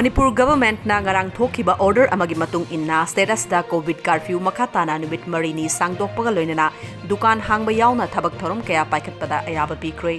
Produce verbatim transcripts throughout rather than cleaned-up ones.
ꯃꯅꯤꯄꯨꯔ ꯒꯚꯔꯟꯃꯦꯟꯠꯅ ꯉꯔꯥꯡ ꯊꯣꯛꯈꯤꯕ ꯑꯣꯔꯗꯔ ꯑꯃꯒꯤ ꯃꯇꯨꯡ ꯏꯟꯅ ꯁ꯭ꯇꯦꯠ ꯑꯁꯤꯗ ꯀꯣꯚꯤꯗ ꯀꯔꯐ꯭ꯌꯨ ꯃꯈꯥ ꯇꯥꯅ ꯅꯨꯃꯤꯠ ꯃꯔꯤꯅꯤ ꯁꯥꯡꯗꯣꯛꯄꯒ ꯂꯣꯏꯅꯅ ꯗꯨꯀꯥꯟ ꯍꯥꯡꯕ ꯌꯥꯎꯅ ꯊꯕꯛ ꯊꯧꯔꯝ ꯀꯌꯥ ꯄꯥꯏꯈꯠꯄꯗ ꯑꯌꯥꯕ ꯄꯤꯈ꯭ꯔꯦ꯫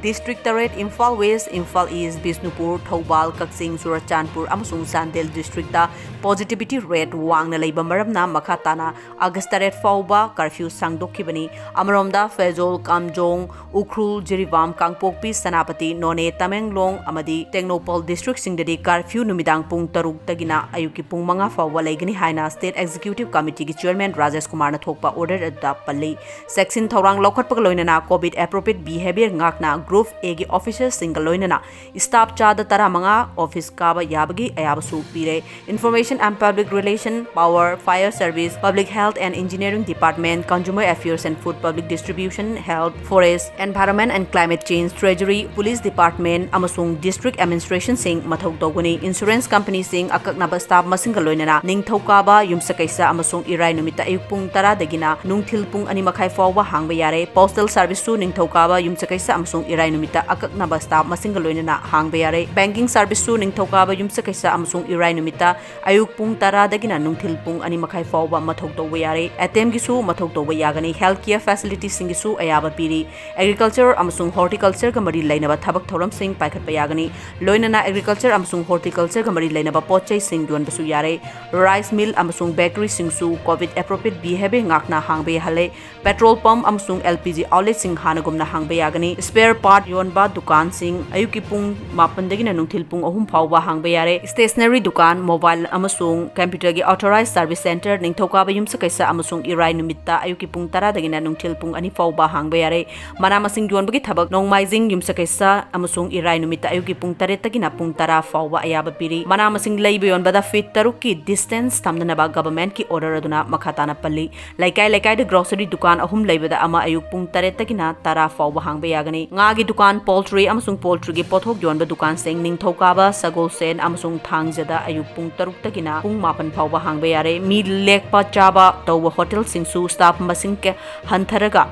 ꯗꯤꯁꯇ꯭ꯔꯤꯛ ꯇꯔꯦꯠ, ꯏꯝꯐꯥꯜ ꯋꯦꯁ, ꯏꯝꯐꯥꯜ ꯏꯁ, ꯕꯤꯁꯅꯨꯄꯨꯔ, ꯊꯧꯕꯥꯜ, ꯀꯛꯆꯤꯡ, ꯆꯨꯔꯆꯥꯟꯄꯨꯔ ꯑꯃꯁꯨꯡ ꯆꯥꯟꯗꯦꯜ ꯗꯤꯁꯇ꯭ꯔꯤꯛꯇ positivity rate ꯋꯥꯡꯅ ꯂꯩꯕ ꯃꯔꯝꯅ ꯃꯈꯥ ꯇꯥꯅ ꯑꯥꯒꯁ ꯇꯔꯦꯠ ꯐꯥꯎꯕ ꯀꯔꯐ꯭ꯌꯨ ꯁꯥꯡꯗꯣꯛꯈꯤꯕꯅꯤ꯫ ꯑꯃꯔꯣꯝꯗ ꯐꯦꯖꯣꯜ, ꯀꯥꯝꯖꯣꯡ, ꯎꯈ꯭ꯔꯨꯜ, ꯖꯤꯔꯤꯕꯥꯝ, ꯀꯥꯡꯄꯣꯛꯄꯤ, ꯁꯦꯅꯥꯄꯇꯤ, ꯅꯣꯅꯦ, ꯇꯃꯦꯡꯂꯣꯡ ꯑꯃꯗꯤ ꯇꯦꯡꯅꯧꯄꯜ ꯗꯤꯁꯇ꯭ꯔꯤꯛꯁꯤꯡꯗꯗꯤ ꯀꯔꯐ꯭ꯌꯨ ꯅꯨꯃꯤꯗꯥꯡ ꯄꯨꯡ ꯇꯔꯨꯛꯇꯒꯤꯅ ꯑꯌꯨꯛꯀꯤ ꯄꯨꯡ ꯃꯉꯥ ꯐꯥꯎꯕ ꯂꯩꯒꯅꯤ ꯍꯥꯏꯅ ꯁ꯭ꯇꯦꯠ ꯑꯦꯛꯖꯤꯀ꯭ꯌꯨꯇꯤꯚ ꯀꯃꯤꯇꯤꯒꯤ ꯆꯤꯌꯔꯃꯦꯟ ꯔꯥꯖꯦꯁ ꯀꯨꯃꯥꯔꯅ ꯊꯣꯛꯄ ꯑꯣꯔꯗꯔ ꯑꯗꯨꯗ ꯄꯜꯂꯤ꯫ ꯆꯦꯛꯁꯤꯟ ꯊꯧꯔꯥꯡ ꯂꯧꯈꯠꯄꯒ ꯂꯣꯏꯅꯅ COVID appropriate behaviour ꯉꯥꯛꯅ Group Aꯒꯤ officerꯁꯤꯡꯒ ꯂꯣꯏꯅꯅ staff ꯆꯥꯗ ꯇꯔꯥꯃꯉꯥ office ꯀꯥꯕ ꯌꯥꯕꯒꯤ ꯑꯌꯥꯕꯁꯨ ꯄꯤꯔꯦ꯫ Information and Public Relation, Power, Fire Service, Public Health and Engineering Department, Consumer Affairs and Food Public Distribution, Health, Forest, Environment and Climate Change, Treasury, Police Department ꯑꯃꯁꯨꯡ District Administrationꯁꯤꯡ ꯃꯊꯧ ꯇꯧꯒꯅꯤ꯫ Insurance companyꯁꯤꯡ ꯑꯀꯛꯅꯕ staff ꯃꯁꯤꯡꯒ ꯂꯣꯏꯅꯅ ꯅꯤꯡꯊꯧꯀꯥꯕ, ꯌꯨꯝꯁꯀꯩꯁ ꯑꯃꯁꯨꯡ ꯏꯔꯥꯏ ꯅꯨꯃꯤꯠꯇ ꯑꯌꯨꯛ ꯄꯨꯡ ꯇꯔꯥꯗꯒꯤꯅ ꯅꯨꯡꯊꯤꯜ ꯄꯨꯡ ꯑꯅꯤ ꯃꯈꯥꯏ ꯐꯥꯎꯕ ꯍꯥꯡꯕ ꯌꯥꯔꯦ꯫ Postal Serviceꯁꯨ ꯅꯤꯡꯊꯧꯀꯥꯕ, ꯌꯨꯝꯁꯀꯩꯁ ꯑꯃꯁꯨꯡ ꯏꯔꯥꯏ ꯅꯨꯃꯤꯠꯇ ꯑꯀꯛꯅꯕ staff ꯃꯁꯤꯡꯒ ꯂꯣꯏꯅꯅ ꯍꯥꯡꯕ ꯌꯥꯔꯦ꯫ Banking Serviceꯁꯨ ꯅꯤꯡꯊꯧꯀꯥꯕ, ꯌꯨꯝꯁꯀꯩꯁ ꯑꯃꯁꯨꯡ ꯏꯔꯥꯏ ꯅꯨꯃꯤꯠꯇ ꯑꯌꯨꯛ ꯄꯨꯡ ꯇꯔꯥꯗꯒꯤꯅ ꯅꯨꯡꯊꯤꯜ ꯄꯨꯡ ꯑꯅꯤ ꯃꯈꯥꯏ ꯐꯥꯎꯕ ꯃꯊꯧ ꯇꯧꯕ ꯌꯥꯔꯦ꯫ ATMꯒꯤꯁꯨ ꯃꯊꯧ ꯇꯧꯕ ꯌꯥꯒꯅꯤ꯫ Health care facilitiesꯁꯤꯡꯒꯤꯁꯨ ꯑꯌꯥꯕ ꯄꯤꯔꯤ꯫ Agriculture ꯑꯃꯁꯨꯡ Horticultureꯒ ꯃꯔꯤ ꯂꯩꯅꯕ ꯊꯕꯛ ꯊꯧꯔꯝꯁꯤꯡ ꯄꯥꯏꯈꯠꯄ ꯌꯥꯒꯅꯤ꯫ ꯂꯣꯏꯅꯅ Agriculture ꯑꯃꯁꯨꯡ Horticultureꯒ ꯃꯔꯤ ꯂꯩꯅꯕ ꯄꯣꯠ ꯆꯩꯁꯤꯡ ꯌꯣꯟꯕꯁꯨ ꯌꯥꯔꯦ꯫ Rice mill ꯑꯃꯁꯨꯡ bakeryꯁꯤꯡꯁꯨ COVID appropriate behaviour ꯉꯥꯛꯅ ꯍꯥꯡꯕ ꯌꯥꯍꯜꯂꯦ꯫ Petrol pump ꯑꯃꯁꯨꯡ LPG outletꯁꯤꯡ ꯍꯥꯟꯅꯒꯨꯝꯅ ꯍꯥꯡꯕ ꯌꯥꯒꯅꯤ꯫ Spare part ꯌꯣꯟꯕ ꯗꯨꯀꯥꯟꯁꯤꯡ ꯑꯌꯨꯛꯀꯤ ꯄꯨꯡ ꯃꯥꯄꯟꯗꯒꯤꯅ ꯅꯨꯡꯊꯤꯜ ꯄꯨꯡ ꯑꯍꯨꯝ ꯐꯥꯎꯕ ꯍꯥꯡꯕ ꯌꯥꯔꯦ꯫ Stationery ꯗꯨꯀꯥꯟ, mobile ꯑꯃꯁꯨꯡ computerꯒꯤ authorized service centre, ꯅꯤꯡꯊꯧꯀꯥꯕ ꯌꯨꯝꯁꯀꯩꯁ ꯑꯃꯁꯨꯡ ꯏꯔꯥꯏ ꯅꯨꯃꯤꯠꯇ ꯑꯌꯨꯛꯀꯤ ꯄꯨꯡ ꯇꯔꯥꯗꯒꯤꯅ ꯅꯨꯡꯊꯤꯜ ꯄꯨꯡ ꯑꯅꯤ ꯐꯥꯎꯕ ꯍꯥꯡꯕ ꯌꯥꯔꯦ꯫ ꯃꯅꯥ ꯃꯁꯤꯡ ꯌꯣꯟꯕꯒꯤ ꯊꯕꯛ ꯅꯣꯡꯃꯥꯏꯖꯤꯡ, ꯌꯨꯝꯁꯀꯩꯁ ꯑꯃꯁꯨꯡ ꯏꯔꯥꯏ ꯅꯨꯃꯤꯠꯇ ꯑꯌꯨꯛꯀꯤ ꯄꯨꯡ ꯇꯔꯦꯠꯇꯒꯤꯅ ꯄꯨꯡ ꯇꯔꯥ ꯐꯥꯎꯕ ꯑꯌꯥꯕ ꯄꯤꯔꯤ꯫ ꯃꯅꯥ ꯃꯁꯤꯡ ꯂꯩꯕ ꯌꯣꯟꯕꯗ feet ꯇꯔꯨꯛꯀꯤ distance ꯊꯝꯅꯅꯕ governmentꯀꯤ order ꯑꯗꯨꯅ ꯃꯈꯥ ꯇꯥꯅ ꯄꯜꯂꯤ꯫ ꯂꯩꯀꯥꯏ ꯂꯩꯀꯥꯏꯗ grocery ꯗꯨꯀꯥꯟ ꯑꯍꯨꯝ ꯂꯩꯕꯗ ꯑꯃ ꯑꯌꯨꯛ ꯄꯨꯡ ꯇꯔꯦꯠꯇꯒꯤꯅ ꯇꯔꯥ ꯐꯥꯎꯕ ꯍꯥꯡꯕ ꯌꯥꯒꯅꯤ꯫ ꯉꯥꯒꯤ ꯗꯨꯀꯥꯟ, poultry ꯑꯃꯁꯨꯡ poultryꯒꯤ ꯄꯣꯠꯊꯣꯛ ꯌꯣꯟꯕ ꯗꯨꯀꯥꯟꯁꯤꯡ ꯅꯤꯡꯊꯧꯀꯥꯕ, ꯁꯒꯣꯜꯁꯦꯟ ꯑꯃꯁꯨꯡ ꯊꯥꯡꯖꯗ ꯑꯌꯨꯛ ꯄꯨꯡ ꯇꯔꯨꯛꯇꯒꯤꯅ ꯄꯨꯡ ꯃꯥꯄꯟ ꯐꯥꯎꯕ ꯍꯥꯡꯕ ꯌꯥꯔꯦ꯫ ꯃꯤ ꯂꯦꯛꯄ ꯆꯥꯕ ꯇꯧꯕ ꯍꯣꯇꯦꯜꯁꯤꯡꯁꯨ staff ꯃꯁꯤꯡ ꯀ-, ꯍꯟꯊꯔꯒ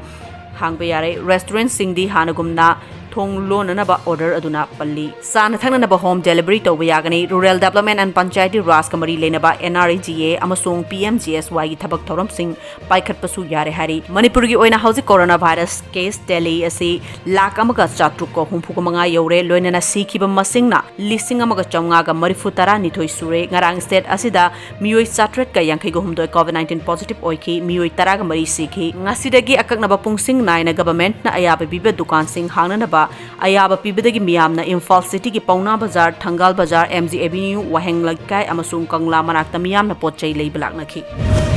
ꯍꯥꯡꯕ ꯌꯥꯔꯦ꯫ Restaurantꯁꯤꯡꯗꯤ ꯍꯥꯟꯅꯒꯨꯝꯅ ꯊꯣꯡ ꯂꯣꯟꯅꯅꯕ order ꯑꯗꯨꯅ ꯄꯜꯂꯤ꯫ ꯆꯥꯅ ꯊꯛꯅꯅꯕ home delivery ꯇꯧꯕ ꯌꯥꯒꯅꯤ꯫ Rural Development and Panchayati Rajꯀ ꯃꯔꯤ ꯂꯩꯅꯕ N R E G A ꯑꯃꯁꯨꯡ P M G S Yꯒꯤ ꯊꯕꯛ ꯊꯧꯔꯝꯁꯤꯡ ꯄꯥꯏꯈꯠꯄꯁꯨ ꯌꯥꯔꯦ ꯍꯥꯏꯔꯤ꯫ ꯃꯅꯤꯄꯨꯔꯒꯤ ꯑꯣꯏꯅ ꯍꯧꯖꯤꯛ coronavirus case tally ꯑꯁꯤ ꯂꯥꯈ ꯑꯃꯒ ꯆꯥꯇ꯭ꯔꯨꯛꯀ ꯍꯨꯝꯐꯨꯒ ꯃꯉꯥ ꯌꯧꯔꯦ, ꯂꯣꯏꯅꯅ ꯁꯤꯈꯤꯕ ꯃꯁꯤꯡꯅ ꯂꯤꯁꯤꯡ ꯑꯃꯒ ꯆꯥꯝꯃꯉꯥꯒ ꯃꯔꯤꯐꯨ ꯇꯔꯥꯅꯤꯊꯣꯏ ꯁꯨꯔꯦ꯫ ꯉꯔꯥꯡ state ꯑꯁꯤꯗ ꯃꯤꯑꯣꯏ ꯆꯥꯇ꯭ꯔꯦꯠꯀ ꯌꯥꯡꯈꯩꯒ ꯍꯨꯝꯗꯣꯏ COVID nineteen positive ꯑꯣꯏꯈꯤ, ꯃꯤꯑꯣꯏ ꯇꯔꯥꯒ ꯃꯔꯤ ꯁꯤꯈꯤ꯫ ꯉꯁꯤꯗꯒꯤ ꯑꯀꯛꯅꯕ ꯄꯨꯡꯁꯤꯡ ꯅꯥꯏꯅ governmentꯅ ꯑꯌꯥꯕ ꯄꯤꯕ ꯗꯨꯀꯥꯟꯁꯤꯡ ꯍꯥꯡꯅꯅꯕ ꯑꯌꯥꯕ ꯄꯤꯕꯗꯒꯤ ꯃꯤꯌꯥꯝꯅ ꯏꯝꯐꯥꯜ cityꯒꯤ ꯄꯥꯎꯅꯥ ꯕꯖꯥꯔ, ꯊꯪꯒꯥꯜ ꯕꯖꯥꯔ, M G Avenue, ꯋꯥꯍꯦꯡ ꯂꯩꯀꯥꯏ ꯑꯃꯁꯨꯡ ꯀꯪꯂꯥ ꯃꯅꯥꯛꯇ ꯃꯤꯌꯥꯝꯅ ꯄꯣꯠ ꯆꯩ ꯂꯩꯕ ꯂꯥꯛꯅꯈꯤ꯫